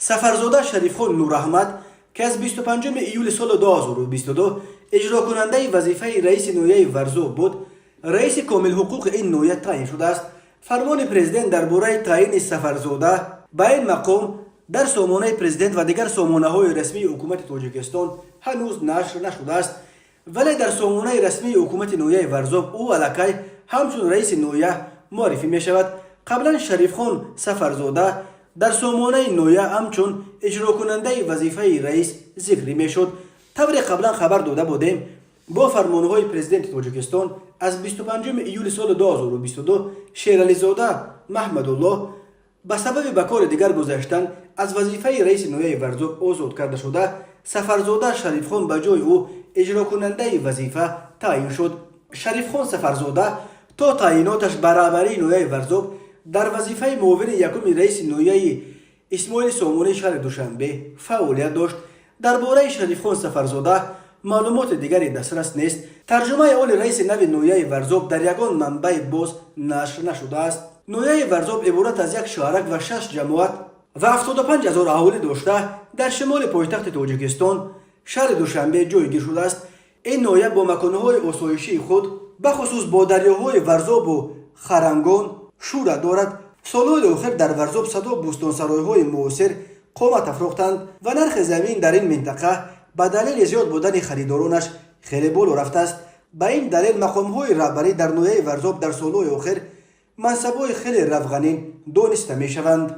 Сафарзода Шарифхон Нураҳмад, ки аз 25 июли соли 2022 иҷрокунандаи вазифаи раиси ноҳияи Варзоб буд, раиси комилҳуқуқи ин ноҳия таъин шудааст. Фармони президент дар бораи таъини Сафарзода ба ин мақом дар сомонаи президент ва дигар сомонаҳои расмии ҳукумати Тоҷикистон ҳанӯз нашр нашудааст, вале дар сомонаи расмии ҳукумати ноҳияи Варзоб ӯ аллакай ҳамчун раиси ноҳия муаррифӣ мешавад. Қаблан Шарифхон Сафарзода дар сомонаи ноҳия ҳамчун иҷрокунандаи вазифаи раис зикрӣ мешуд. Тавре қаблан хабар дода будем, бо фармонҳои президенти Тоҷикистон аз 25 июли соли 2022 Шерализода Маҳмадуллоҳ ба сабаби ба кори дигар гузаштан аз вазифаи раиси ноҳияи Варзоб озод карда шуда, Сафарзода Шарифхон ба ҷои ӯ иҷрокунандаи вазифа таъин шуд. Шарифхон Сафарзода то таъиноташ ба раҳбарии ноҳияи Варзоб дар вазифаи муовини якуми раиси ноҳияи Исмоили Сомонии шаҳри Душанбе фаъолият дошт. Дар бораи Шарифхон Сафарзода маълумоти дигаре дастрас нест. Тарҷумаи ҳоли раиси нави ноҳияи Варзоб дар ягон манбаи боз нашр нашудааст. Ноҳияи Варзоб иборат аз як шаҳрак ва шаш ҷамоат ва 75 ҳазор аҳолӣ дошта, дар шимоли пойтахти Тоҷикистон, шаҳри Душанбе, ҷойгир шудааст. Ин ноҳия бо маконҳои осоишии худ, бахусус бо дарёҳои Варзобу Харангон, шӯҳрат дорад. Солҳои охир дар Варзоб садо бӯстонсаройҳои муосир қомат афрохтанд ва нархи замин дар ин минтақа ба далели зиёд будани харидоронаш хеле боло рафтааст. Ба ин далел мақомҳои раҳбарӣ дар ноҳияи Варзоб дар солҳои охир мансабҳои хеле равғанин дониста мешаванд.